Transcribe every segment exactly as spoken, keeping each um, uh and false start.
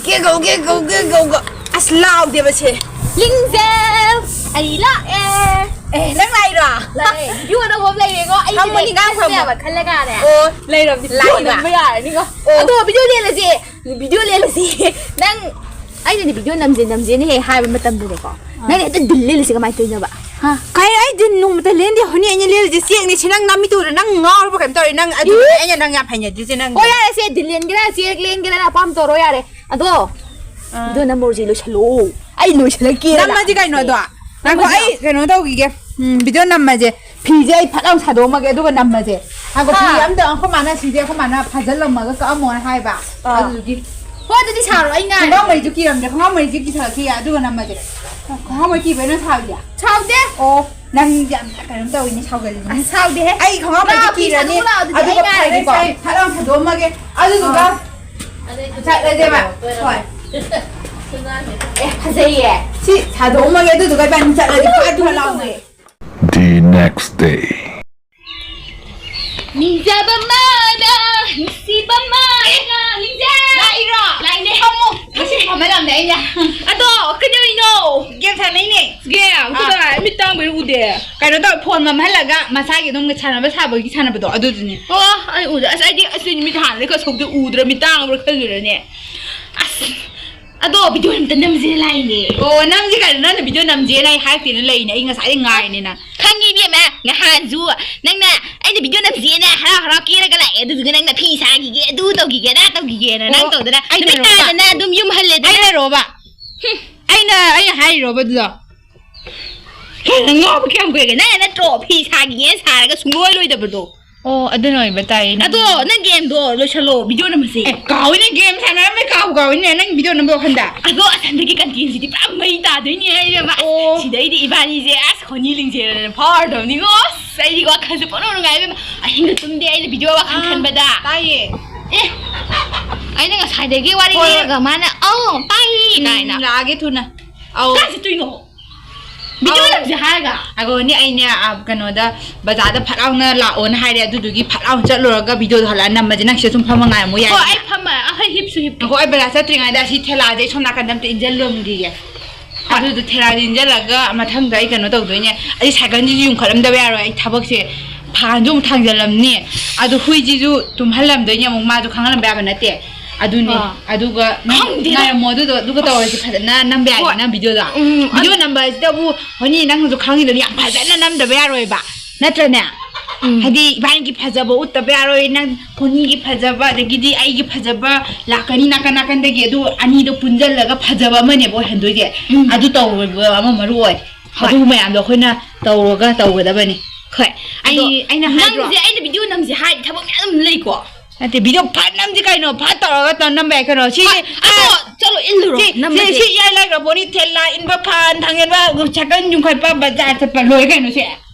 ꯀꯦ ꯀꯧ, ꯀꯦ ꯀꯧ, ꯀꯦ ꯀꯧ, ꯀꯧ꯫ ꯑꯁ, ꯂꯥꯎꯗꯦꯕ ꯁꯦ꯫ ꯂꯤꯡꯖꯦꯜ, ꯑꯩ ꯂꯥꯛꯑꯦ꯫ ꯑꯦ, ꯅꯪ ꯂꯥꯛꯏꯔꯣ? ꯂꯥꯛꯑꯦ꯫ ꯚꯤꯗꯤꯑꯣ ꯑꯅꯧꯕ ꯑꯃ ꯂꯩꯔꯦꯀꯣ꯫ ꯑꯩ ꯐꯝꯃꯣ, ꯅꯤꯡꯒꯥꯡ ꯐꯝꯃꯣ꯫ ꯈꯜꯂꯦꯕ, ꯈꯜꯂꯒꯅꯦ꯫ ꯑꯣ꯫ ꯂꯩꯔꯕꯗꯤ ꯂꯥꯛꯏꯕ꯫ ꯚꯤꯗꯤꯑꯣ ꯅꯝꯕ ꯌꯥꯔꯅꯤꯀꯣ꯫ ꯑꯣ꯫ ꯑꯗꯣ ꯚꯤꯗꯤꯑꯣ ꯂꯦꯜꯂꯁꯦ꯫ ꯚꯤꯗꯤꯑꯣ ꯂꯦꯜꯂꯁꯦ꯫ ꯅꯪ, ꯑꯩꯅꯗꯤ ꯚꯤꯗꯤꯑꯣ ꯅꯝꯁꯦ, ꯅꯝꯁꯦꯅ ꯍꯦꯛ ꯍꯥꯏꯕ ꯃꯇꯝꯗꯨꯗꯀꯣ, ꯑꯥ꯫ ꯅꯪꯅ ꯍꯦꯛꯇ ꯗꯤꯜ ꯂꯦꯜꯂꯤꯁꯦ ꯀꯃꯥꯏꯅ ꯇꯧꯔꯤꯅꯣꯕ? ꯍꯥ? ꯀꯩ, ꯑꯩ ꯗꯤꯜ ꯅꯣꯡꯃꯇ ꯂꯦꯟꯗꯦ, ꯍꯣꯅꯤ, ꯑꯩꯅ ꯂꯦꯜꯂꯤꯁꯦ ꯆꯦꯛꯅꯤ꯫ ꯁꯤ ꯅꯪ ꯅꯝꯃꯤꯗꯨꯗ ꯅꯪ ꯉꯥꯎꯔꯕ ꯀꯩꯅꯣꯝ ꯇꯧꯔꯦ꯫ ꯅꯪ ꯑꯗꯨ ꯏ! ꯑꯩꯅ ꯅꯪ ꯌꯥꯝ ꯍꯩꯅꯗ꯭ꯔꯤꯁꯦ ꯅꯪ꯫ ꯍꯣꯏ, ꯌꯥꯔꯦ, ꯁꯦ ꯗꯤꯜ ꯂꯦꯟꯒꯦꯔꯥ, ꯆꯦꯛ ꯂꯦꯟꯒꯦꯔꯥ, ꯅꯪ ꯑꯄꯥꯝꯕ ꯇꯧꯔꯣ, ꯌꯥꯔꯦ꯫ ꯑꯗꯣ, ꯑꯥ꯫ ꯚꯤꯗꯤꯑꯣ ꯅꯝꯕ ꯍꯧꯔꯁꯤ, ꯂꯣꯏꯁꯜꯂꯣ꯫ ꯑꯩ ꯂꯣꯏꯁꯜꯂꯛꯀꯦ ꯅꯝꯃꯁꯤ ꯂꯥꯛꯑꯁꯦ꯫ ꯀꯩꯅꯣ ꯑꯗꯣ? ꯉꯥꯏꯈꯣ, ꯅꯝꯃꯁꯤ ꯑꯩ ꯂꯥꯛꯑꯣ꯫ ꯀꯩꯅꯣ ꯇꯧꯈꯤꯒꯦ꯫ ꯎꯝ, ꯚꯤꯗꯤꯑꯣ ꯅꯝꯃꯁꯦ꯫ ꯐꯤꯁꯦ ꯑꯩ ꯐꯠ ꯂꯥꯎ ꯁꯥꯗꯣꯛꯑꯝꯃꯒꯦ, ꯑꯗꯨꯒ ꯅꯝꯃꯁꯦ꯫ ꯉꯥꯏꯈꯣ, ꯐꯤ ꯍꯥ꯫ ꯑꯝꯇ ꯑꯩꯈꯣꯏ ꯃꯥꯅ ꯁꯤꯁꯦ ꯑꯩꯈꯣꯏ ꯃꯥꯅ ꯐꯥꯖꯤꯜꯂꯝꯃꯒ ꯀꯛꯑꯝꯃꯣꯅ ꯍꯥꯏꯕ꯫ ꯑꯥ꯫ ꯑꯗꯨꯗꯨꯒꯤ꯫ ꯍꯣꯏ, ꯑꯗꯨꯗꯤ ꯁꯥꯔꯣ, ꯑꯩ ꯉꯥꯏꯔꯒꯦ꯫ ꯈꯣꯡꯒ꯭ꯔꯥꯎ ꯃꯔꯤꯁꯨ ꯀꯤꯔꯝꯗ꯭ꯔꯦ, ꯈꯣꯡꯒ꯭ꯔꯥꯎ ꯃꯔꯤꯁꯦ ꯀꯤꯊꯔꯛꯈꯤꯒꯦ, ꯑꯗꯨꯒ ꯅꯝꯃꯁꯦ꯫ ꯈꯣꯡꯒ꯭ꯔꯥꯎ ꯃꯔꯤ ꯀꯤꯕꯩ ꯅꯪ ꯁꯥꯎꯔꯤꯁꯦ? ꯁꯥꯎꯗꯦ꯫ ꯑꯣ, ꯅꯪ ꯌꯥꯝ ꯀꯩꯅꯣꯝ ꯇꯧꯋꯤꯅꯦ, ꯁꯥꯎꯒꯜꯂꯤꯅꯦ꯫ ꯑꯁ, ꯁꯥꯎꯗꯦꯍꯦ꯫ ꯑꯩ ꯈꯣꯡꯒ꯭ꯔꯥꯎ ꯃꯔꯤꯁꯦ ꯂꯥꯛꯑꯣ, ꯐꯤ ꯀꯤꯔꯅꯤ, ꯁꯥꯗꯣꯛꯎ ꯂꯥꯛꯑꯣ, ꯑꯗꯨꯗꯤ ꯑꯗꯨꯒ ꯑꯩ ꯉꯥꯏꯔꯒꯦ꯫ ꯐꯔꯦꯀꯣ, ꯑꯩ ꯐꯠ ꯂꯥꯎ ꯁꯥꯗꯣꯛꯑꯝꯃꯒꯦ, ꯑꯗꯨꯗꯨꯒ ꯑꯥ꯫ ꯆꯠꯂꯁꯦꯕ꯫ ꯍꯣꯏ꯫ ꯑꯦ, ꯐꯖꯩꯌꯦ꯫ ꯁꯤ ꯁꯥꯗꯣꯛꯑꯝꯃꯒꯦ, ꯑꯗꯨꯗꯨꯒ ꯏꯕꯥꯅꯤ ꯆꯠꯂꯁꯦ, ꯐꯠ ꯐꯠ ꯂꯥꯎꯅ꯫ The next day. ꯅꯤꯡꯖꯕ ꯃꯥꯅ, ꯅꯨꯡꯁꯤꯕ ꯃꯥꯅ, ꯅꯤꯡꯖ-, ꯂꯥꯛꯏꯔꯣ? ꯂꯥꯛꯏꯅꯦ꯫ ꯐꯝꯃꯣ꯫ ꯉꯁꯤ ꯐꯝꯍꯜꯂꯝꯅꯦ ꯑꯩꯅ꯫ ꯑꯗꯣ, ꯀꯩꯗꯧꯔꯤꯅꯣ? ꯒꯦꯝ ꯁꯥꯟꯅꯩꯅꯦ꯫ ꯒꯦꯝ? ꯑꯥ꯫ ꯀꯗꯥꯏ? ꯃꯤꯠ ꯇꯥꯡꯕꯩ ꯎꯗꯦ꯫ ꯀꯩꯅꯣ ꯇꯧ, ꯐꯣꯟ ꯃꯝꯍꯜꯂꯒ ꯃꯁꯥꯒꯤ ꯑꯗꯨꯝ ꯁꯥꯟꯅꯕ ꯁꯥꯕꯒꯤ ꯁꯥꯟꯅꯕꯗꯣ, ꯑꯗꯨꯗꯨꯅꯦ꯫ ꯑꯣ, ꯑꯩ ꯎꯗꯦ꯫ ꯑꯁ, ꯑꯩꯗꯤ, ꯑꯁ, ꯃꯤꯠ ꯍꯥꯟꯅꯗꯩ ꯈꯔ ꯁꯣꯛꯇꯦ, ꯎꯗ꯭ꯔꯥ, ꯃꯤꯠ ꯇꯥꯡꯕ꯭ꯔꯥ ꯈꯜꯂꯨꯔꯅꯦ꯫ ꯑꯁ, ꯑꯗꯣ ꯚꯤꯗꯤꯑꯣ ꯑꯝꯇ ꯅꯝꯁꯦꯅ ꯂꯥꯛꯏꯅꯦ꯫ ꯑꯣ, ꯅꯪꯁꯦ ꯀꯩꯅꯣ, ꯅꯪꯅ ꯚꯤꯗꯤꯑꯣ ꯅꯝꯁꯦꯅ ꯑꯩ ꯍꯥꯏꯔꯛꯇꯦꯅ ꯂꯩꯅꯦ, ꯑꯩ ꯉꯁꯥꯏꯗꯩ ꯉꯥꯏꯔꯤꯅꯦ ꯅꯪ꯫ ꯈꯪꯉꯤ ꯏꯕꯦꯝꯃ, ꯅꯍꯥꯟꯁꯨ ꯅꯪꯅ ꯑꯩꯅ ꯚꯤꯗꯤꯑꯣ ꯅꯝꯁꯦꯅ ꯍꯔꯥꯎ ꯍꯔꯥꯎ ꯀꯦꯔꯒ ꯂꯥꯛꯑꯦ, ꯑꯗꯨꯗꯨꯒ ꯅꯪꯅ ꯐꯤ ꯁꯥꯈꯤꯒꯦ, ꯑꯗꯨ ꯇꯧꯈꯤꯒꯦ, ꯑꯗꯥ ꯇꯧꯈꯤꯒꯦꯅ ꯅꯪ ꯑꯣ, ꯇꯧꯗꯅ ꯑꯩꯅꯔꯣ? ꯅꯨꯃꯤꯠ ꯇꯥꯗꯅ ꯑꯗꯨꯝ ꯌꯨꯝ ꯍꯜꯂꯦꯗꯅ꯫ ꯑꯩꯅꯔꯣꯕ? ꯍꯨꯝ, ꯑꯩꯅ, ꯑꯩꯅ ꯍꯥꯏꯔꯤꯔꯣꯕ ꯑꯗꯨꯗꯣ? ꯍꯦꯟꯅ ꯉꯥꯎꯕ ꯀꯌꯥꯝ ꯀꯨꯏꯔꯒꯦ? ꯅꯪꯅ ꯅꯠꯇ꯭ꯔꯣ ꯐꯤ ꯁꯥꯈꯤꯒꯦꯅ ꯁꯥꯔꯒ ꯁꯨꯡꯂꯣꯏ ꯂꯣꯏꯗꯕꯗꯣ? ꯑꯣ, ꯑꯗꯨꯅ ꯑꯣꯏꯕ ꯇꯥꯏꯅꯦ꯫ ꯑꯗꯣ ꯅꯪ ꯒꯦꯝꯗꯣ ꯂꯣꯏꯁꯜꯂꯣ, ꯚꯤꯗꯤꯑꯣ ꯅꯝꯃꯁꯦ꯫ ꯑꯦ, ꯀꯥꯎꯏꯅꯦ, ꯒꯦꯝ ꯁꯥꯟꯅꯔꯝꯃꯦ, ꯀꯥꯎꯕꯨ ꯀꯥꯎꯏꯅꯦ, ꯅꯪ ꯚꯤꯗꯤꯑꯣ ꯅꯝꯕ ꯋꯥꯈꯟꯗ꯫ ꯑꯗꯣ ꯑꯁ, ꯍꯟꯗꯛꯀꯤ ꯀꯟꯇꯦꯟꯁꯤꯗꯤ ꯄꯨꯔꯥ ꯃꯩ ꯇꯥꯗꯣꯏꯅꯦ, ꯏꯕꯦꯝꯃ꯫ ꯑꯁ, ꯑꯣ꯫ ꯁꯤꯗꯩꯗꯤ ꯏꯕꯥꯅꯤꯁꯦ, ꯑꯁ, ꯈꯣꯅꯤ ꯂꯤꯡꯖꯦꯜꯅ ꯐꯥꯎꯔꯗꯕꯅꯤꯀꯣ꯫ ꯑꯁ, ꯑꯩꯗꯤ ꯋꯥꯈꯜꯁꯦ ꯄꯪꯅꯨꯡ ꯅꯨꯡꯉꯥꯏ, ꯏꯕꯦꯝꯃ꯫ ꯑꯍꯤꯡꯒ ꯇꯨꯝꯗꯦ ꯑꯩꯅ ꯚꯤꯗꯤꯑꯣ ꯋꯥꯈꯜ ꯑꯥ, ꯈꯟꯕꯗ꯫ ꯇꯥꯏꯌꯦ꯫ ꯑꯦ, ꯑꯩꯅ ꯉꯁꯥꯏꯗꯒꯤ ꯋꯥꯔꯤ ꯍꯣꯏ, ꯍꯣꯏ꯫ ꯂꯤꯔꯒ ꯃꯥꯅ, "ꯑꯧ, ꯇꯥꯏꯌꯦ" ꯎꯝ, ꯀꯥꯏꯅ꯫ ꯂꯥꯛꯑꯒꯦ ꯊꯨꯅ꯫ ꯑꯧ꯫ ꯀꯥꯏ ꯆꯠꯇꯣꯏꯅꯣ? ꯚꯤꯗꯤꯑꯣ ꯑꯧ꯫ ꯅꯝꯁꯦ ꯍꯥꯏꯔꯒ꯫ ꯑꯒꯣꯅꯦ, ꯑꯩꯅꯦ, ꯑ, ꯀꯩꯅꯣꯗ, ꯕꯖꯥꯔꯗ ꯐꯠ ꯂꯥꯎꯅ ꯂꯥꯛꯑꯣꯅ ꯍꯥꯏꯔꯦ, ꯑꯗꯨꯗꯨꯒꯤ ꯐꯠ ꯂꯥꯎꯅ ꯆꯠꯂꯨꯔꯒ ꯚꯤꯗꯤꯑꯣꯗꯣ ꯍꯜꯂꯛꯑ ꯅꯝꯃꯁꯦ, ꯅꯪ ꯁꯤꯗ ꯁꯨꯝ ꯐꯝꯃ ꯉꯥꯏꯔꯝꯃꯣ, ꯍꯣꯏ, ꯌꯥꯏꯗꯅ? ꯑꯩ ꯐꯝꯃ, ꯑꯩꯈꯣꯏ ꯍꯤꯞ ꯉꯥꯏꯈꯣ, ꯑꯩ ꯕꯖꯥꯔ ꯆꯠꯇ꯭ꯔꯤꯉꯩꯗ ꯑꯁꯤ ꯊꯦꯂꯥꯁꯦ ꯑꯩ ꯁꯣꯝ ꯅꯥꯀꯟꯗ ꯑꯝꯇ ꯏꯟꯖꯜꯂꯝꯈꯤꯒꯦ꯫ ꯑꯗꯨꯗꯣ ꯊꯦꯂꯥꯁꯦ ꯏꯟꯖꯜꯂꯒ ꯃꯊꯪꯗ ꯑꯩ ꯀꯩꯅꯣ ꯇꯧꯗꯣꯏꯅꯦ꯫ ꯑꯩ ꯁꯥꯏꯀꯜꯁꯤꯁꯨ ꯌꯨꯡꯈꯠꯂꯝꯗꯕ ꯌꯥꯔꯣꯏ꯫ ꯑꯩ ꯊꯕꯛꯁꯦ ꯐꯥꯟꯁꯨ ꯑꯃꯨꯛ ꯊꯥꯡꯖꯜꯂꯝꯅꯤ꯫ ꯑꯗꯨ ꯍꯨꯏꯁꯤꯁꯨ ꯇꯨꯝꯍꯜꯂꯝꯗꯣꯏꯅꯦ ꯑꯃꯨꯛ꯫ ꯃꯥꯁꯨ ꯈꯪꯍꯜꯂꯝꯕ ꯌꯥꯕ ꯅꯠꯇꯦ꯫ ꯑꯗꯨꯅꯦ꯫ ꯑꯥ꯫ ꯑꯗꯨꯒ ꯅꯪ ꯈꯪꯗꯦꯗ꯫ ꯉꯥꯏꯔꯝꯃꯣ ꯑꯗꯨꯗꯣ, ꯑꯗꯨꯒ ꯇꯧꯔꯁꯤ ꯐꯖꯅ ꯅꯝꯕ ꯌꯥꯏꯌꯦ ꯍꯣꯏ꯫ ꯅꯪ ꯚꯤꯗꯤꯑꯣꯗꯣ꯫ ꯎꯝ, ꯚꯤꯗꯤꯑꯣ ꯑꯗꯨ ꯅꯝꯕ ꯍꯥꯏꯁꯤꯗꯕꯨ ꯍꯣꯅꯤ ꯅꯪꯁꯨ ꯈꯪꯉꯤꯗꯨꯅꯤ ꯌꯥꯝ ꯐꯖꯅ ꯅꯝꯗꯕ ꯌꯥꯔꯣꯏꯕ꯫ ꯅꯠꯇ꯭ꯔꯅꯦ? ꯎꯝ꯫ ꯍꯥꯏꯗꯤ ꯏꯕꯥꯅꯤꯒꯤ ꯐꯖꯕ ꯎꯠꯇꯕ ꯌꯥꯔꯣꯏ꯫ ꯅꯪ ꯍꯣꯅꯤꯒꯤ ꯐꯖꯕ, ꯑꯗꯒꯤꯗꯤ ꯑꯩꯒꯤ ꯐꯖꯕ ꯂꯥꯛꯀꯅꯤ ꯅꯥꯀꯟ ꯅꯥꯀꯟꯗꯒꯤ꯫ ꯑꯗꯨ ꯑꯅꯤꯗꯣ ꯄꯨꯟꯖꯜꯂꯒ ꯐꯖꯕ ꯑꯃꯅꯦꯕ ꯑꯣꯏꯍꯟꯗꯣꯏꯁꯦ꯫ ꯎꯝ꯫ ꯑꯗꯨ ꯇꯧꯕ ꯑꯃ ꯃꯔꯨ ꯑꯣꯏ꯫ ꯍꯣꯏ꯫ ꯑꯗꯨ ꯃꯌꯥꯝꯗꯣ ꯑꯩꯈꯣꯏꯅ ꯇꯧꯔꯒ ꯇꯧꯒꯗꯕꯅꯤ꯫ ꯍꯣꯏ꯫ ꯑꯩ, ꯑꯗꯣ ꯑꯩꯅ ꯍꯥꯏꯗ꯭ꯔꯣ? ꯅꯪꯁꯦ ꯑꯩꯅ ꯚꯤꯗꯤꯑꯣ ꯅꯝꯁꯦ ꯍꯥꯏ ꯊꯕꯛ ꯃꯌꯥꯝ ꯑꯃ ꯂꯩꯀꯣ꯫ ꯅꯠꯇꯦ, ꯚꯤꯗꯤꯑꯣ ꯐꯠ ꯅꯝꯁꯤ ꯀꯩꯅꯣ, ꯐꯠ ꯇꯧꯔꯒ ꯇꯧ-, ꯅꯝꯕ ꯌꯥꯏ ꯀꯩꯅꯣ꯫ ꯁꯤ, ꯍꯣꯏ, ꯑꯗꯣ ꯑꯥ, ꯆꯠꯂꯣ ꯏꯜꯂꯨꯔꯣ, ꯁꯤ, ꯁꯤ, ꯅꯝꯃꯁꯦ꯫ ꯁꯤ ꯏꯌꯥꯏ ꯂꯥꯏꯈ꯭ꯔ ꯄꯣꯠꯅꯤ꯫ ꯊꯦꯂꯥ ꯏꯟꯕ, ꯐꯥꯟ ꯊꯥꯡꯖꯟꯕ, ꯁꯥꯏꯀꯜ ꯌꯨꯡꯈꯠꯄ, ꯕꯖꯥꯔ ꯆꯠꯄ, ꯂꯣꯏ ꯀꯩꯅꯣ ꯁꯦ꯫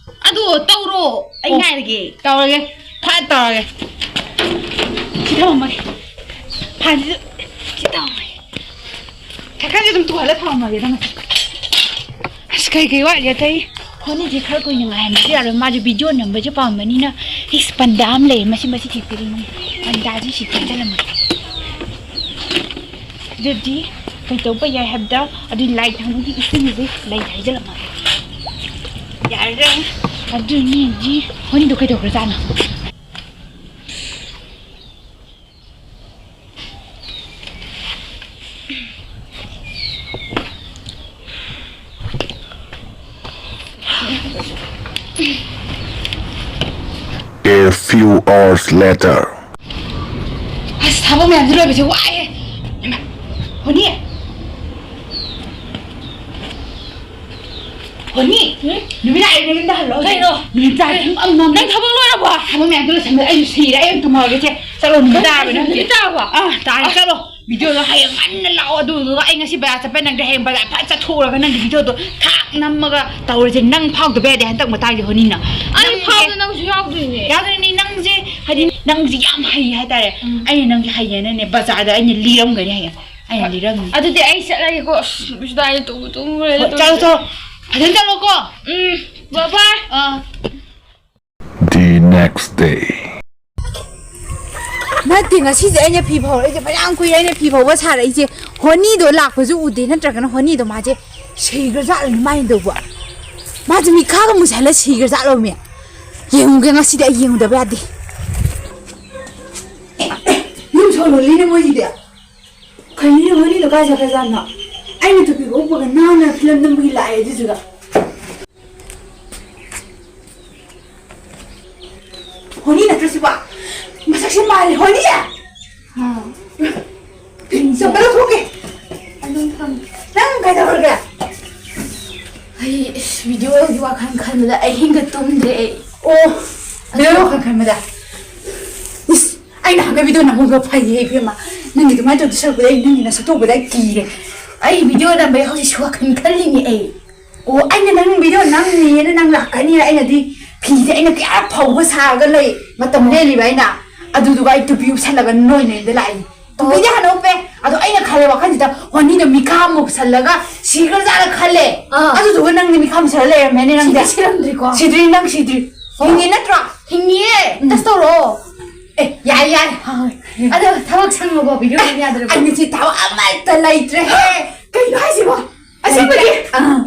ꯑꯗꯣ ꯇꯧꯔꯣ, ꯑꯩ ꯑꯣ꯫ ꯉꯥꯏꯔꯒꯦ꯫ ꯇꯧꯔꯒꯦ, ꯐꯠ ꯇꯧꯔꯒꯦ꯫ ꯁꯤ ꯊꯝꯃꯝꯃꯒꯦ꯫ ꯐꯥꯟꯁꯤꯁꯨ ꯁꯤ ꯊꯝꯃꯝꯃꯒꯦ꯫ ꯁꯥꯏꯀꯜꯁꯦ ꯑꯗꯨꯝ ꯇꯣꯡꯍꯜꯂ ꯊꯝꯃꯝꯃꯒꯦ ꯅꯪ꯫ ꯑꯁ, ꯀꯩ ꯀꯩ ꯋꯥꯠꯂꯤ ꯑꯇꯩ? ꯍꯣꯅꯤꯁꯦ ꯈꯔ ꯀꯨꯏꯅ ꯉꯥꯏꯍꯟꯕꯁꯨ ꯌꯥꯔꯣꯏ꯫ ꯃꯥꯁꯨ ꯚꯤꯗꯤꯑꯣ ꯅꯝꯕꯁꯨ ꯄꯥꯝꯕꯅꯤꯅ꯫ ꯏꯁ, ꯄꯟꯗꯥ ꯑꯃ ꯂꯩꯔꯦ꯫ ꯃꯁꯤ, ꯃꯁꯤ ꯊꯦꯛꯇꯔꯤꯅꯤ꯫ ꯄꯟꯗꯥꯁꯤ ꯁꯤ ꯊꯦꯛꯆꯜꯂꯝꯃꯒꯦ꯫ ꯑꯗꯨꯗꯤ ꯀꯩꯇꯧꯕ ꯌꯥꯏ ꯍꯥꯏꯕꯗ, ꯑꯗꯨ ꯂꯥꯏ ꯊꯥꯡꯕꯒꯤ ꯏꯁꯤꯡꯁꯦ ꯂꯩ ꯍꯩꯖꯤꯜꯂꯝꯃꯒꯦ꯫ ꯌꯥꯔꯦ꯫ ꯑꯗꯨꯅꯤꯗꯤ ꯍꯣꯅꯤꯗꯣ ꯀꯩꯗꯧꯈ꯭ꯔꯖꯥꯠꯅꯣ? A few hours later. ꯑꯁ, ꯊꯕꯛ ꯃꯌꯥꯝꯁꯦ ꯂꯣꯏꯕꯁꯦ ꯋꯥꯏꯌꯦ꯫ ꯍꯩꯃꯥ, ꯍꯣꯅꯤ? ꯍꯣꯅꯤ? ꯎꯝ? ꯅꯨꯃꯤꯠ ꯇꯥꯔꯦ, ꯅꯌꯨꯝꯗ ꯍꯜꯂꯣ ꯍꯧꯖꯤꯛ꯫ ꯀꯩꯅꯣ? ꯅꯨꯃꯤꯠ ꯇꯥꯔꯦ, ꯀꯩ-, ꯄꯨꯡ ꯑꯃ ꯃꯝꯃꯦ꯫ ꯅꯪ ꯊꯕꯛ ꯂꯣꯏꯔꯕꯣ? ꯊꯕꯛ ꯃꯌꯥꯝꯗꯣ ꯂꯣꯏꯁꯟꯕ ꯑꯩꯁꯨ ꯁꯤꯔꯦ, ꯑꯩ ꯑꯗꯨꯝ ꯇꯨꯝꯃꯒꯦꯁꯦ꯫ ꯆꯠꯂꯣ, ꯅꯨꯃꯤꯠ ꯀꯩꯅꯣ? ꯇꯥꯔꯕꯅꯤꯅ ꯅꯨꯃꯤꯠ ꯍꯧꯖꯤꯛ꯫ ꯇꯥꯔꯕꯣ? ꯑꯥ, ꯇꯥꯔꯦ, ꯑꯁ꯫ ꯆꯠꯂꯣ꯫ ꯚꯤꯗꯤꯑꯣꯗꯣ ꯍꯌꯦꯡ ꯉꯟꯅ ꯂꯥꯛꯑꯣ, ꯑꯗꯨꯗꯨꯒ ꯑꯩ ꯉꯁꯤ ꯕꯖꯥꯔ ꯆꯠꯄ ꯅꯪꯗ꯭ꯔꯦ, ꯍꯌꯦꯡ ꯕꯖꯥꯔ ꯐꯠ ꯆꯠꯊꯣꯛꯎꯔꯒ ꯅꯪꯒꯤ ꯚꯤꯗꯤꯑꯣꯗꯣ ꯊꯥꯛ ꯅꯝꯃꯒ ꯇꯧꯔꯁꯦ꯫ ꯅꯪ ꯐꯥꯎꯗꯕ ꯌꯥꯗꯦ ꯍꯟꯗꯛ ꯃꯇꯥꯡꯗꯤ ꯍꯣꯅꯤꯅ꯫ ꯑꯩ ꯅꯪ ꯐꯥꯎꯗ ꯅꯪꯁꯨ ꯌꯥꯎꯗꯣꯏꯅꯦ꯫ ꯌꯥꯎꯗꯣꯏꯅꯤ, ꯅꯪꯁꯦ ꯍꯥꯏꯗꯤ ꯅꯪꯁꯦ ꯌꯥꯝ ꯍꯩ ꯍꯥꯏꯇꯥꯔꯦ꯫ ꯎꯝ꯫ ꯑꯩꯅ ꯅꯪꯁꯦ ꯍꯩꯌꯦꯅꯅꯦ ꯕꯖꯥꯔꯗ ꯑꯩꯅ ꯂꯤꯔꯝꯒꯅꯤ ꯍꯌꯦꯡ꯫ ꯑꯩꯅ ꯂꯤꯔꯝꯅꯤ꯫ ꯑꯗꯨꯗꯤ ꯑꯩ ꯆꯠꯂꯒꯦꯀꯣ꯫ ꯑꯁ, ꯅꯨꯄꯤꯁꯨ ꯇꯥꯏ, ꯇꯨꯝꯕꯨ ꯇꯨꯝꯈ꯭ꯔꯦ, ꯍꯣꯏ, ꯇꯨꯝꯕꯨ ꯆꯠꯂꯣ, ꯆꯠꯂꯣ꯫ ꯐꯖꯅ ꯆꯠꯂꯣꯀꯣ꯫ ꯎꯝ, bye bye꯫ Ah. The next day. ꯅꯠꯇꯦ, ꯉꯁꯤꯁꯦ ꯑꯩꯅ ꯐꯤ ꯐꯧꯔꯛꯏꯁꯦ ꯐꯅꯌꯥꯝ ꯀꯨꯏꯔꯦ꯫ ꯑꯩꯅ ꯐꯤ ꯐꯧꯕ ꯁꯥꯔꯛꯏꯁꯦ, ꯍꯣꯅꯤꯗꯣ ꯂꯥꯛꯄꯁꯨ ꯎꯗꯦ, ꯅꯠꯇ꯭ꯔꯒꯅ ꯍꯣꯅꯤꯗꯣ ꯃꯥꯁꯦ ꯁꯤꯈ꯭ꯔꯖꯥꯠꯂꯅꯦ ꯃꯥꯏꯅ ꯇꯧꯕ? ꯃꯥꯁꯦ ꯃꯤꯈꯥꯒ ꯃꯨꯁꯜꯂ ꯁꯤꯈ꯭ꯔꯖꯥꯠꯂꯣꯃꯤ? ꯌꯦꯡꯉꯨꯒꯦ, ꯉꯁꯤꯗꯤ ꯑꯩ ꯌꯦꯡꯉꯨꯗꯕ ꯌꯥꯗꯦ꯫ ꯑꯦ, ꯑꯦ, ꯌꯨꯝ ꯁꯣ ꯂꯣꯜꯂꯤꯅꯦ ꯃꯣꯏꯒꯤꯗꯤ꯫ ꯀꯩꯅꯣꯅꯦ, ꯍꯣꯅꯤꯗꯣ ꯀꯥꯏ ꯆꯠꯈ꯭ꯔꯖꯥꯠꯅꯣ? ꯑꯩꯅ ꯇꯨꯄꯤꯒ ꯎꯞꯄꯒ ꯅꯥꯟꯅ ꯐꯤꯂꯝ ꯅꯝꯕꯒꯤ ꯂꯥꯛꯑꯦ ꯑꯗꯨꯗꯨꯒ꯫ ꯍꯣꯅꯤ ꯅꯠꯇ꯭ꯔꯣ ꯁꯤꯕꯣ? ꯃꯁꯛꯁꯦ ꯃꯥꯜꯂꯦ, ꯍꯣꯅꯤ! ꯆꯝꯄꯜ ꯂꯧꯊꯣꯛꯀꯦ꯫ ꯑꯗꯨꯝ ꯊꯝ꯫ ꯅꯪ ꯀꯩꯗꯧꯔꯒꯦ? ꯑꯩ, ꯏꯁ, ꯚꯤꯗꯤꯑꯣꯒꯤ ꯋꯥꯈꯜ ꯈꯟꯕꯗ ꯑꯍꯤꯡꯒ ꯇꯨꯝꯗ꯭ꯔꯦ ꯑꯩ꯫ ꯑꯣ, ꯚꯤꯗꯤꯑꯣꯒꯤ ꯋꯥꯈꯜ ꯈꯟꯕꯗ? ꯏꯁ, ꯑꯩꯅ ꯍꯪꯕ ꯚꯤꯗꯤꯑꯣ ꯅꯝꯍꯧꯕ ꯐꯩꯌꯦ ꯏꯕꯦꯝꯃ꯫ ꯅꯪꯒꯤ ꯑꯗꯨꯃꯥꯏꯅ ꯇꯧꯗꯣꯏ ꯁꯔꯨꯛꯄꯨꯗꯤ ꯑꯩ ꯅꯪꯒꯤ ꯅꯁꯛꯇꯣ ꯎꯕꯗ ꯑꯩ ꯀꯤꯔꯦ꯫ ꯑꯩ ꯚꯤꯗꯤꯑꯣ ꯅꯝꯕꯩ ꯍꯧꯖꯤꯛꯁꯨ ꯋꯥꯈꯜ ꯈꯜꯂꯤꯅꯦ ꯑꯩ꯫ ꯑꯣ, ꯑꯩꯅ ꯅꯪ ꯚꯤꯗꯤꯑꯣ ꯅꯝꯅꯤꯌꯦꯅ ꯅꯪ ꯂꯥꯛꯀꯅꯤ, ꯑꯩꯅꯗꯤ ꯐꯤꯁꯦ ꯑꯩꯅ ꯀꯌꯥ ꯐꯧꯕ ꯁꯥꯔꯒ ꯂꯩ, ꯃꯇꯝ ꯂꯦꯜꯂꯤꯕ ꯑꯩꯅ꯫ ꯑꯗꯨꯗꯨꯒ ꯑꯩ ꯇꯨꯄꯤ ꯎꯞꯁꯜꯂꯒ ꯅꯣꯏ ꯅꯣꯏꯗ ꯂꯥꯛꯏꯅꯦ꯫ ꯇꯨꯄꯤꯗꯤ ꯍꯥꯟꯅ ꯎꯞꯄꯦ, ꯑꯗꯣ ꯑꯩꯅ ꯈꯜꯂꯦ ꯋꯥꯈꯜꯁꯤꯗ, ꯍꯣꯅꯤꯗꯣ ꯃꯤꯈꯥ ꯃꯨꯁꯜꯂꯒ ꯁꯤꯈ꯭ꯔꯖꯥꯠꯂ ꯈꯜꯂꯦ꯫ ꯑꯥ꯫ ꯑꯗꯨꯗꯨꯒ ꯅꯪꯗꯤ ꯃꯤꯈꯥ ꯃꯨꯁꯜꯂ ꯂꯩꯔꯝꯃꯦꯅꯦ ꯅꯪꯗꯤ꯫ ꯁꯤꯗꯤ ꯁꯤꯔꯝꯗ꯭ꯔꯤꯀꯣ? ꯁꯤꯗ꯭ꯔꯤ, ꯅꯪ ꯁꯤꯗ꯭ꯔꯤ꯫ ꯑꯣ꯫ ꯍꯤꯡꯉꯤ ꯅꯠꯇ꯭ꯔꯣ? ꯍꯤꯡꯉꯤꯌꯦ, ꯎꯝ꯫ ꯇꯁ ꯇꯧꯔꯛꯑꯣ꯫ ꯑꯦ, ꯌꯥꯏ, ꯌꯥꯏ꯫ ꯍꯣꯏ꯫ ꯑꯗꯣ ꯊꯕꯛ ꯁꯪꯉꯕꯣ? ꯚꯤꯗꯤꯑꯣ ꯅꯝ ꯌꯥꯗ꯭ꯔꯕꯣ? ꯑꯩ ꯉꯁꯤ ꯊꯕꯛ ꯑꯃꯠꯇ ꯂꯩꯇ꯭ꯔꯦꯍꯦ꯫ ꯀꯩꯅꯣ ꯍꯥꯏꯁꯤꯕꯣ? ꯑꯁꯦꯡꯕꯒꯤ? ꯑꯥ꯫